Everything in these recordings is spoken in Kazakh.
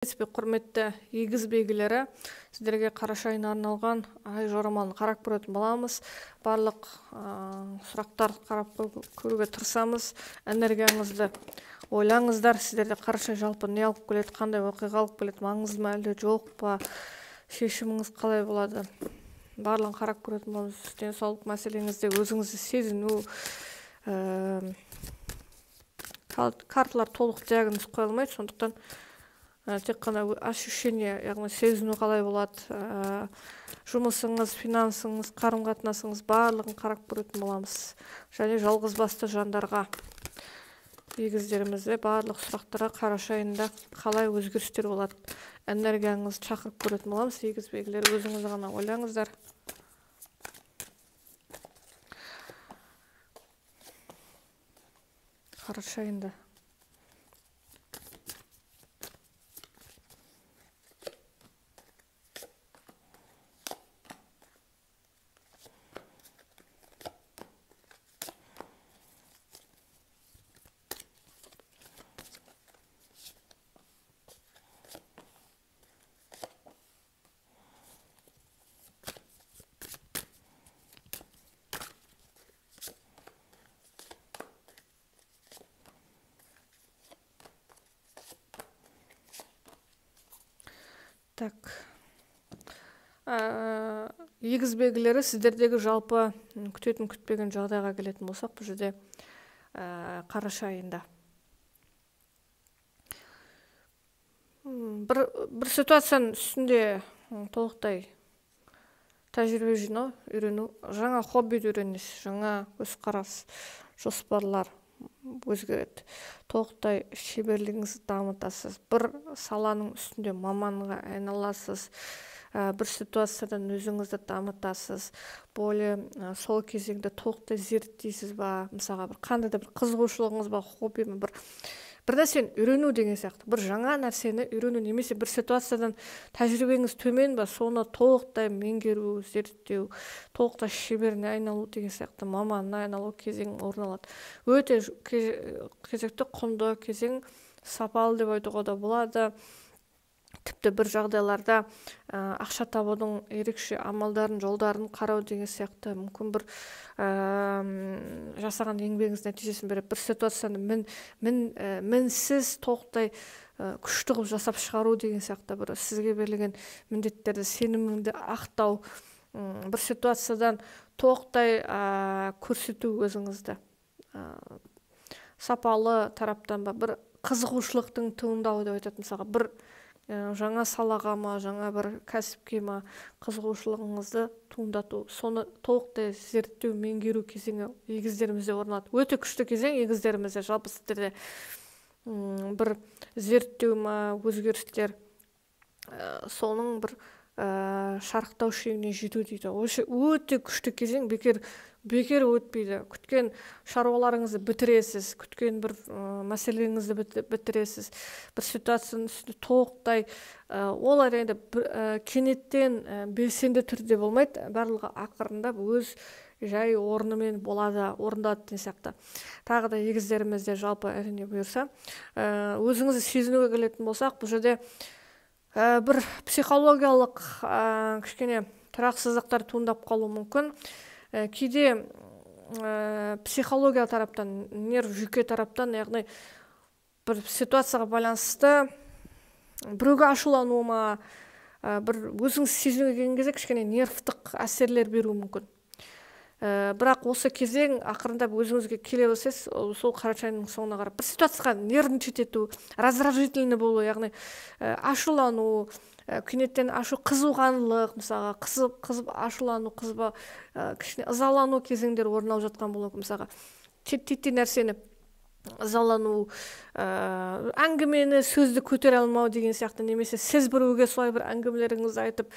Құрметті егіз белгілері, сіздерге қараша айына арналған ай жорамалын қарап көретін боламыз. Барлық сұрақтар қарап көруге тырысамыз. Энергияңызды ойлаңыздар. Сіздерде қараша жалпы не алып келеді, қандай оқиға алып келеді, маңызды ма әлде жоқ па, шешіміңіз қалай болады, барлығын қарап көретін боламыз. Денсаулық мәселеңізде өзіңізді сезіну, карталар толық диагноз қоя алмайды, сондықтан тек қана ощущение, яғни сезіну қалай болады, жұмысыңыз, финансыңыз, қарым-қатынасыңыз, барлығын қарап көретін боламыз. Және жалғызбасты жандарға, егіздерімізде барлық сұрақтарға қараша айында қалай өзгерістер болады, энергияңызды шақырып көретін боламыз. Егіз белгілері, өзіңіз ғана ойлаңыздар. Қараша айында Так. Егіз белгілері, сіздердегі жалпы күтетін күтпеген жағдайға келетін болсақ, бұл жерде қараша айында бір ситуацияның үстінде толықтай тәжірибе жинау, үйрену, жаңа хоббиді үйренесіз, жаңа көзқарас, жоспарлар өзгереді. Толықтай шеберлігіңізді дамытасыз, бір саланың үстінде маманға айналасыз, бір ситуациядан өзіңізді дамытасыз, более сол кезеңді толықтай зерттейсіз ба, мысалға бір қандай да бір қызығушылығыңыз ба, хобби ме, бір нәрсені үйрену деген сияқты, бір жаңа нәрсені үйрену немесе бір ситуациядан тәжірибеңіз төмен ба, соны толықтай меңгеру, зерттеу, толықтай шеберіне айналу деген сияқты, маманына айналу кезең орын алады. Өте кезекті құнды кезең, сапалы деп айтуға да болады. Тіпті бір жағдайларда ақша табудың ерекше амалдарын, жолдарын қарау деген сияқты, мүмкін бір жасаған еңбегіңіз нәтижесін беріп, бір ситуацияны мінсіз толықтай күшті қылып жасап шығару деген сияқты, бір сізге берілген міндеттерді, сеніміңді ақтау, бір ситуациядан толықтай көрсету өзіңізді сапалы тараптан ба, бір қызығушылықтың туындауы деп айтады. Мысалға, бір жаңа салаға ма, жаңа бір кәсіпке ма қызығушылығыңызды туындату, соны толықтай зерттеу, меңгеру кезеңі егіздерімізде орын алады. Өте күшті кезең егіздерімізде, жалпы сіздерде бір зерттеу ма, өзгерістер, соның бір шарықтау шегіне жету дейді. Өте күшті кезең, бекер өтпейді. Күткен шаруаларыңызды бітіресіз, күткен бір мәселеңізді бітіресіз, бір ситуацияның үстінде толықтай, ол әрине кенеттен белсенді түрде болмайды, барлығы ақырындап өз жай орнымен болады, орындалады деген сияқты. Тағы да егіздерімізде жалпы әрине бұйырса, өзіңізді сезінуге келетін болсақ, бұл жерде бір психологиялық кішкене тұрақсыздықтар туындап қалуы мүмкін. Кейде психология тараптан, нерв жүйке тараптан, яғни бір ситуацияға байланысты біреуге ашулану ма, бір өзіңіз сезінуге келген кезде кішкене нервтік әсерлер беруі мүмкін. Бірақ осы кезең ақырындап өзіңізге келе берсеңіз, сол қараша айының соңына қарап бір ситуацияға нервничать ету, раздражительный болу, яғни ашулану, кенеттен ашу, қызуғанлық, мысалға қызып ашулану, қызба, кішкене ызалану кезеңдері орын алып жатқан болуы мүмкін. Мысалға титтей нәрсені ызалану, әңгімені, сөзді көтере алмау деген сияқты, немесе сіз біреуге солай бір әңгімелеріңізді айтып,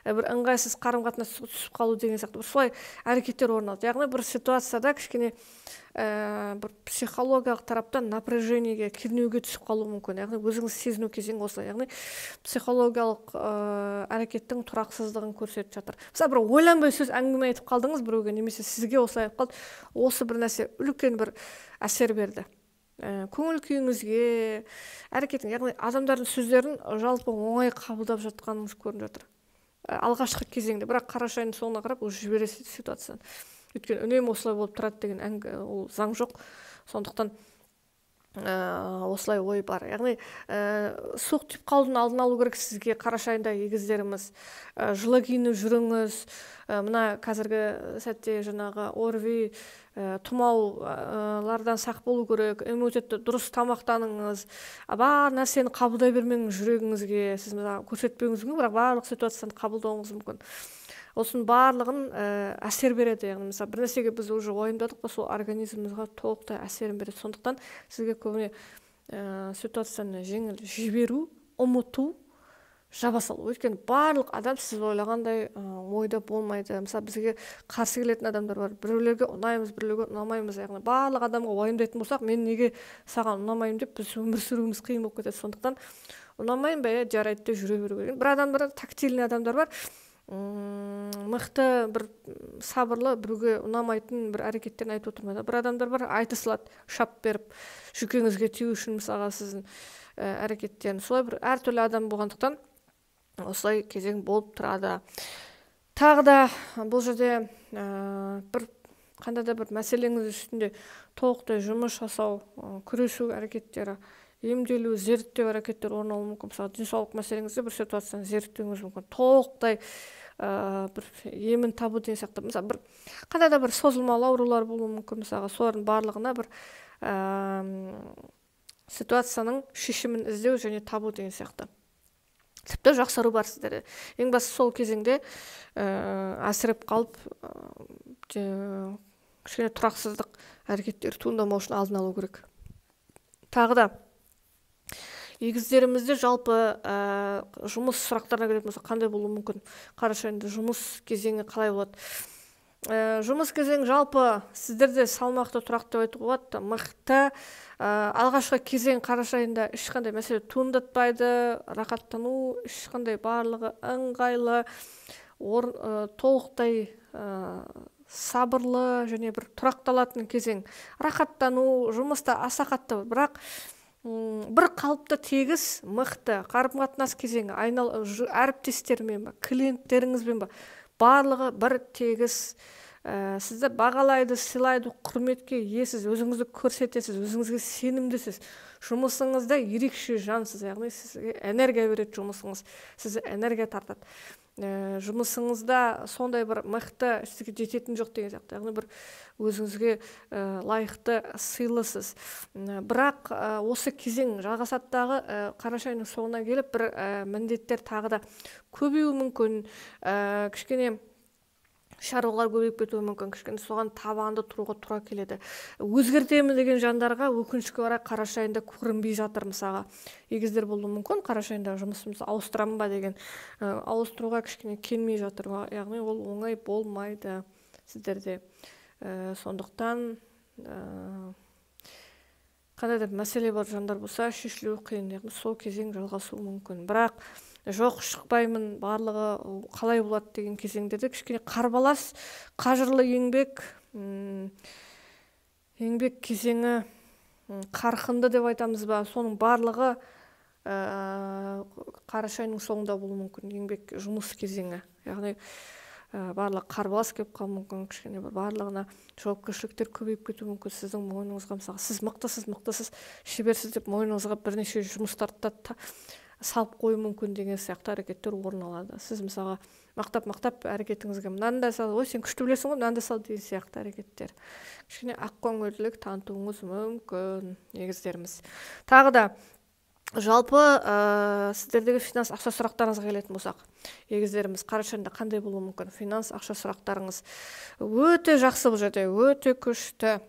бір ыңғайсыз қарым-қатынас түсіп қалу деген сияқты, бір солай әрекеттер орын алады. Яғни бір ситуацияда кішкене бір психологиялық тараптан напряжениеге, кернеуге түсіп қалуы мүмкін. Яғни өзіңіз сезіну кезеңі осылай, яғни психологиялық әрекеттің тұрақсыздығын көрсетіп жатыр. Мысалы, бір ойланбай сөз әңгіме айтып қалдыңыз біреуге, немесе сізге осылай айтып қалды, осы бір нәрсе үлкен бір әсер берді. Көңіл күйіңізге, әрекетіңізге, яғни адамдардың сөздерін жалпы оңай қабылдап жатқаныңыз көрініп жатыр алғашқы кезеңде. Бірақ қараша айының соңына қарап уже жібересіз ситуацияны, өйткені үнемі осылай болып тұрады деген ол заң жоқ. Сондықтан осылай ой бар. Яғни суық тиіп қалудың алдын алу керек сізге қараша айында, егіздеріміз. Жылы киініп жүріңіз. Мына қазіргі сәтте жаңағы ОРВИ, тұмаулардан сақ болу керек. Иммунитетті дұрыс тамақтаныңыз. Бар нәрсені қабылдай бермеңіз жүрегіңізге. Сіз көрсетпеуіңіз мүмкін, бірақ барлық ситуацияны қабылдауыңыз мүмкін. Осының барлығын әсер береді. Яғни мысалы, бір нәрсеге біз уже уайымдадық па, сол организмімізге толықтай әсерін береді. Сондықтан сізге көбіне ситуацияны жеңіл жіберу, ұмыту, жаба салу. Өйткені барлық адам сіз ойлағандай ойда болмайды. Мысалы, бізге қарсы келетін адамдар бар, біреулерге ұнаймыз, біреулерге ұнамаймыз. Яғни барлық адамға уайымдайтын болсақ, мен неге саған ұнамаймын деп біз өмір сүруіміз қиын болып кетеді. Сондықтан ұнамаймын ба, иә, жарайды деп жүре беру керек. Бір адам бар, тактильный адамдар бар, мықты, бір сабырлы, біреуге ұнамайтын бір әрекеттерін айтып отырмайды. Бір адамдар бар, айта салады шап беріп, жүйкеңізге тию үшін мысалға сіздің әрекеттерін. Солай бір әртүрлі адам болғандықтан осылай кезең болып тұрады. Тағы да бұл жерде бір қандай да бір мәселеңіз үстінде толықтай жұмыс жасау, күресу әрекеттері, емделу, зерттеу әрекеттері орын алуы мүмкін. Мысалы, денсаулық мәселеңізде бір ситуацияны зерттеуіңіз мүмкін, толықтай бір емін табу деген сияқты. Мысалы, бір қандай да бір созылмалы аурулар болуы мүмкін. Мысалға, солардың барлығына бір ситуацияның шешімін іздеу және табу деген сияқты. Тіпті жақсару бар сіздерде. Ең бастысы сол кезеңде әсіреп қалып, кішкене тұрақсыздық әрекеттері туындамау үшін алдын алу керек. Тағы да егіздерімізде жалпы жұмыс сұрақтарына келетін болсақ, қандай болуы мүмкін? Қараша айында жұмыс кезеңі қалай болады? Жұмыс кезеңі жалпы сіздерде салмақты, тұрақты деп айтуға болады, мықты. Алғашқы кезең қараша айында ешқандай мәселе туындатпайды, рахаттану, ешқандай барлығы ыңғайлы, толықтай сабырлы және бір тұрақталатын кезең. Рахаттану, жұмыста аса қатты, бірақ бір қалыпты, тегіс, мықты қарым-қатынас кезеңі, әріптестермен ба, клиенттеріңізбен ба, барлығы бір тегіс. Сізді бағалайды, сыйлайды, құрметке иесіз, өзіңізді көрсетесіз, өзіңізге сенімдісіз. Жұмысыңызда ерекше жансыз, яғни сізге энергия береді жұмысыңыз, сізді энергия тартады. Жұмысыңызда сондай бір мықты, сізге жететін жоқ деген сияқты, яғни бір өзіңізге лайықты сыйлысыз. Бірақ осы кезең жалғасады дағы, қараша айының соңына келіп бір міндеттер тағы да көбеюі мүмкін, кішкене шаруалар көбейіп кетуі мүмкін, кішкене соған табанды тұруға тура келеді. Өзгертемін деген жандарға өкінішке орай қараша айында көрінбей жатыр. Мысалға, егіздер болуы мүмкін, қараша айында жұмысымызды ауыстырамын ба деген, ауыстыруға кішкене келмей жатыр, яғни ол оңай болмайды сіздерде. Сондықтан қандай да мәселе бар жандар болса, шешілуі қиын, яғни сол кезең жалғасуы мүмкін. Бірақ жоқ, шықпаймын, барлығы қалай болады деген кезеңдерде кішкене қарбалас, қажырлы еңбек, еңбек кезеңі қарқынды деп айтамыз ба, соның барлығы қараша айының соңында болуы мүмкін, еңбек жұмыс кезеңі. Яғни барлығы қарбалас келіп қалуы мүмкін, кішкене бір барлығына жауапкершіліктер көбейіп кетуі мүмкін сіздің мойныңызға. Мысалы, сіз мықтысыз, мықтысыз, шеберсіз деп мойныңызға бірнеше жұмыстарды да салып қою мүмкін деген сияқты әрекеттер орын алады. Сіз мысалға мақтап-мақтап әрекетіңізге мынандай сал, ой, сен күшті білесің ғой, мынандай сал деген сияқты әрекеттер. Кішкене ақкөңілділік танытуыңыз мүмкін, егіздеріміз. Тағы да жалпы сіздердегі финанс ақша сұрақтарыңызға келетін болсақ, егіздеріміз, қараша айында қандай болуы мүмкін? Финанс ақша сұрақтарыңыз өте жақсы бұл жерде, өте күшті.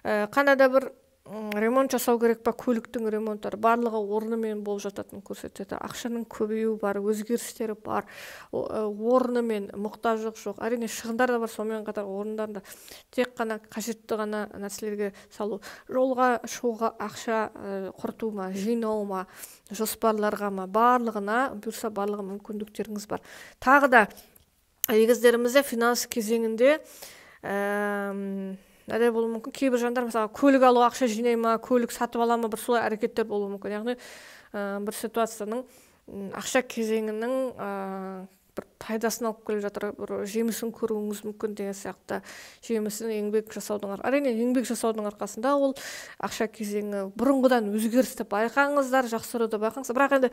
Қандай да бір ремонт жасау керек па, көліктің ремонттары барлығы орнымен болып жататынын көрсетеді. Ақшаның көбеюі бар, өзгерістері бар, орнымен мұқтаждық жоқ. Әрине шығындар да бар, сонымен қатар орындарында тек қана қажетті ғана нәрселерге салу, жолға шығуға ақша құрту ма, жинау ма, жоспарларға ма, барлығына бұйырса барлығы мүмкіндіктеріңіз бар. Тағы да егіздерімізде финанс кезеңінде Мынадай болуы мүмкін, кейбір жандар мысалы көлік алуға ақша жинай ма, көлік сатып ала ма, бір солай әрекеттер болуы мүмкін. Яғни бір ситуацияның ақша кезеңінің бір пайдасын алып келе жатыр, бір жемісін көруіңіз мүмкін деген сияқты. Жемісін еңбек жасаудың, әрине еңбек жасаудың арқасында ол ақша кезеңі бұрынғыдан өзгерісті байқаңыздар, жақсаруды байқаңыздар. Бірақ енді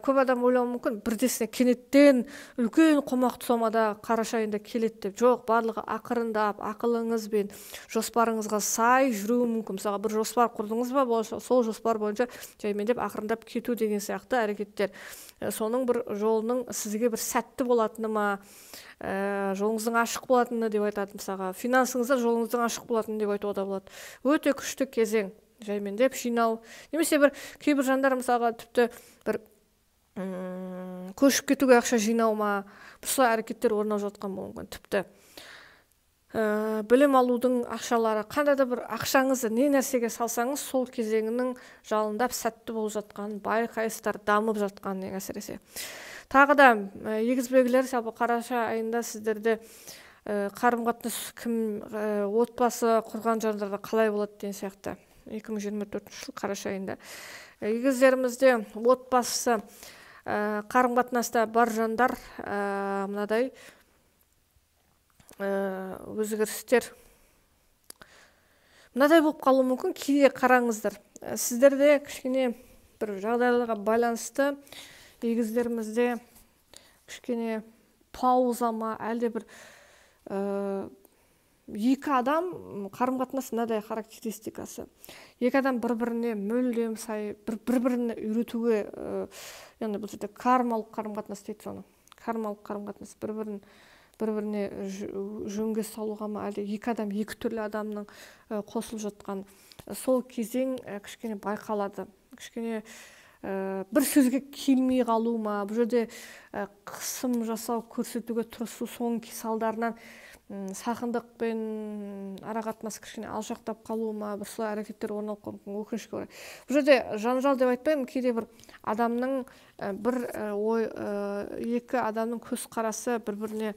көп адам ойлауы мүмкін, бірдесіне кенеттен үлкен қомақты сомада қараша айында келеді деп. Жоқ, барлығы ақырындап, ақылыңызбен, жоспарыңызға сай жүруі мүмкін. Мысалға бір жоспар құрдыңыз ба, сол жоспар бойынша жаймендеп ақырындап кету деген сияқты әрекеттер. Соның бір жолының сізге бір сәтті болатыны ма, жолыңыздың ашық болатыны деп айтады. Мысалға финансыңызда жолыңыздың ашық болатыны деп айтуға да болады. Өте күшті кезең, жаймендеп жинау. Немесе бір кейбір жандар мысалға тіпті бір көшіп кетуге ақша жинау ма, бір солай әрекеттер орын алып жатқан болуы мүмкін. Тіпті білім алудың ақшалары, қандай да бір ақшаңызды не нәрсеге салсаңыз, сол кезеңінің жалындап сәтті болып жатқанын байқайсыздар, дамып жатқанын әсіресе. Тағы да егіз белгілер, жалпы қараша айында сіздерде қарым-қатынас кім, отбасы құрған жандарда қалай болады деген сияқты. 2024 жыл қараша айында егіздерімізде отбасы қарым-қатынаста бар жандар мынадай өзгерістер мынадай болып қалуы мүмкін. Кейде қараңыздар, сіздерде кішкене бір жағдайларға байланысты егіздерімізде кішкене пауза ма, әлде бір екі адам қарым-қатынас мынадай характеристикасы. Екі адам бір-біріне мүлдем сай, бір-біріне үйретуге, яғни бұл жерде кармалық қарым-қатынас дейді соны. Кармалық қарым-қатынас бір-біріне жөнге салуға ма, әлде екі адам екі түрлі адамның қосылып жатқан сол кезең кішкене байқалады. Кішкене бір сөзге келмей қалу ма, бұл жерде қысым жасау, көрсетуге тырысу, соның салдарынан сақындықпен арақатынас кішкене алшақтап қалу ма, бір солай әрекеттер орын алып қалуы мүмкін, өкінішке орай. Бұл жерде жанжал деп айтпаймын, кейде бір адамның бір ой, екі адамның көзқарасы бір-біріне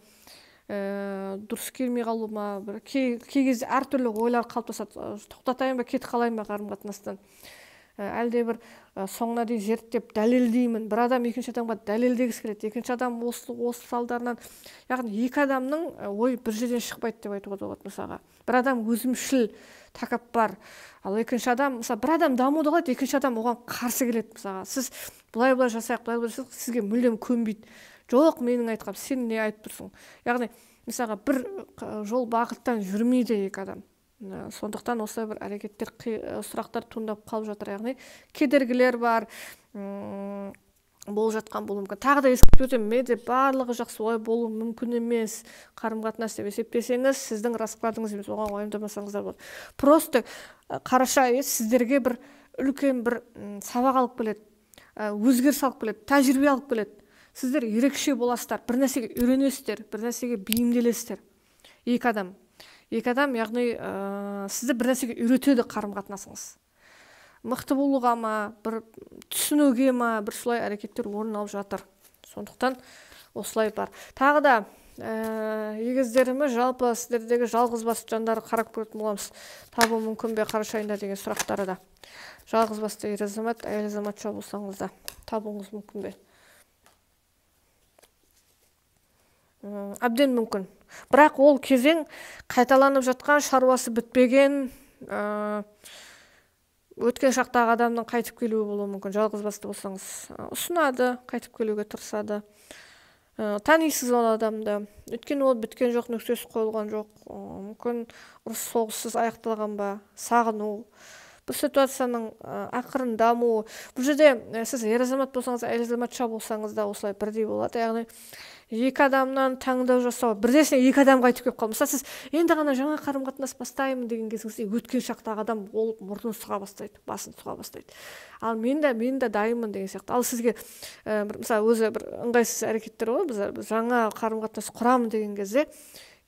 дұрыс келмей қалу ма, бір кей кезде әртүрлі ойлар қалыптасады. Тоқтатайын ба, кетіп қалайын ба қарым-қатынастан, әлде бір соңына дейін зерттеп дәлелдеймін. Бір адам екінші адамға дәлелдегісі келеді, екінші адам осы салдарынан, яғни екі адамның ой бір жерден шықпайды деп айтуға болады. Мысалға бір адам өзімшіл, тәкаппар, ал екінші адам, мысалы бір адам дамуды қалайды, екінші адам оған қарсы келеді. Мысалға сіз былай-былай жасайық, былай-былай жасайық, сізге мүлдем көнбейді. Жоқ, менің айтқаным, сен не айтып тұрсың? Яғни мысалға бір жол бағыттан жүрмейді екі адам. Сондықтан осылай бір әрекеттер, сұрақтар туындап қалып жатыр. Яғни кедергілер бар, болып жатқан болуы мүмкін. Тағы да ескертіп өтемін, менде барлығы жақсы, олай болуы мүмкін емес. Қарым-қатынас деп есептесеңіз, сіздің раскладыңыз емес, оған уайымдамасаңыздар болады. Просто қараша айы сіздерге бір үлкен бір сабақ алып келеді, өзгеріс алып келеді, тәжірибе алып келеді. Сіздер ерекше боласыздар, бір нәрсеге үйренесіздер, бір нәрсеге бейімделесіздер. Екі адам. Екі адам, яғни сізді бір нәрсеге үйретеді қарым-қатынасыңыз. Мықты болуға ма, бір түсінуге ма, бір солай әрекеттер орын алып жатыр. Сондықтан осылай бар. Тағы да егіздеріміз, жалпы сіздердегі жалғыз басты жандары қарап көретін боламыз. Табу мүмкін бе қараша айында деген сұрақтары да. Жалғыз басты ер азамат, әйел азаматша болсаңыз да табуыңыз мүмкін бе? Әбден мүмкін. Бірақ ол кезең қайталанып жатқан, шаруасы бітпеген, өткен шақтағы адамның қайтып келуі болуы мүмкін. Жалғыз басты болсаңыз ұсынады, қайтып келуге тырысады. Танисыз ол адамды. Өйткені ол біткен жоқ, нүктесі қойылған жоқ. Мүмкін ұрыс соғыссыз аяқталған ба, сағыну. Бұл ситуацияның ақырын дамуы. Бұл жерде сіз ер азамат болсаңыз, әйел азаматша болсаңыз да осылай бірдей болады. Яғни екі адамнан таңдау жасау, бірдесіне екі адам қайтып келіп қалды. Мысалы сіз енді ғана жаңа қарым-қатынас бастаймын деген кезіңізде өткен шақтағы адам ол мұрнын сұға бастайды, басын сұға бастайды. Ал мен де дайынмын деген сияқты. Ал сізге бір, мысалы өзі бір ыңғайсыз әрекеттер ғой, біз жаңа қарым-қатынас құрамын деген кезде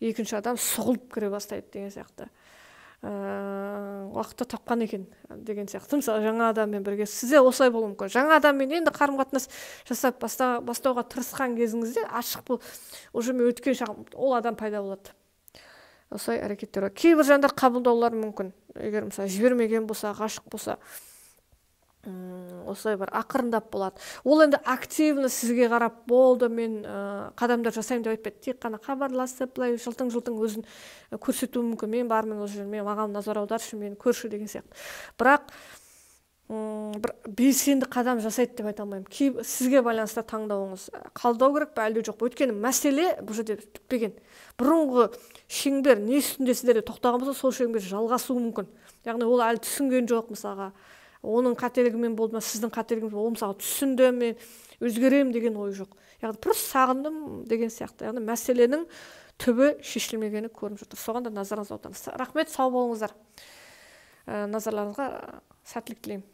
екінші адам сұғылып кіре бастайды деген сияқты. Уақытта тапқан екен деген сияқты. Мысалы жаңа адаммен бірге сізде осылай болуы мүмкін. Жаңа адаммен енді қарым-қатынас жасап бастауға тырысқан кезіңізде ашық бұл уже мен өткен шағым ол адам пайда болады. Осылай әрекеттер бар. Кейбір жандар қабылдаулары мүмкін, егер, мысалы, жібермеген болса, ғашық болса, осылай бір ақырындап болады. Ол енді активно сізге қарап болды, мен қадамдар жасаймын деп айтпайды, тек қана хабарласып, былай жылтың жылтың өзін көрсетуі мүмкін: мен бармын осы жерде, мен, маған назар аударшы, мені көрші деген сияқты. Бірақ бір белсенді қадам жасайды деп айта алмаймын. Сізге байланысты таңдауыңыз: қабылдау керек пе, әлде жоқ па? Өйткені мәселе бұл жерде бітпеген. Бұрынғы шеңбер не үстінде сіздерде тоқтаған болса, сол шеңбер жалғасуы мүмкін. Яғни ол әлі түсінген жоқ. Мысалға, оның қателігімен болды ма, сіздің қателігіңіз, ол, мысалға, түсінді, мен өзгеремін деген ой жоқ, яғни просто сағындым деген сияқты. Яғни мәселенің түбі шешілмегені көрініп жатыр. Соған да назарыңызды аударамыз. Рахмет, сау болыңыздар, назарларыңызға сәттілік тілеймін.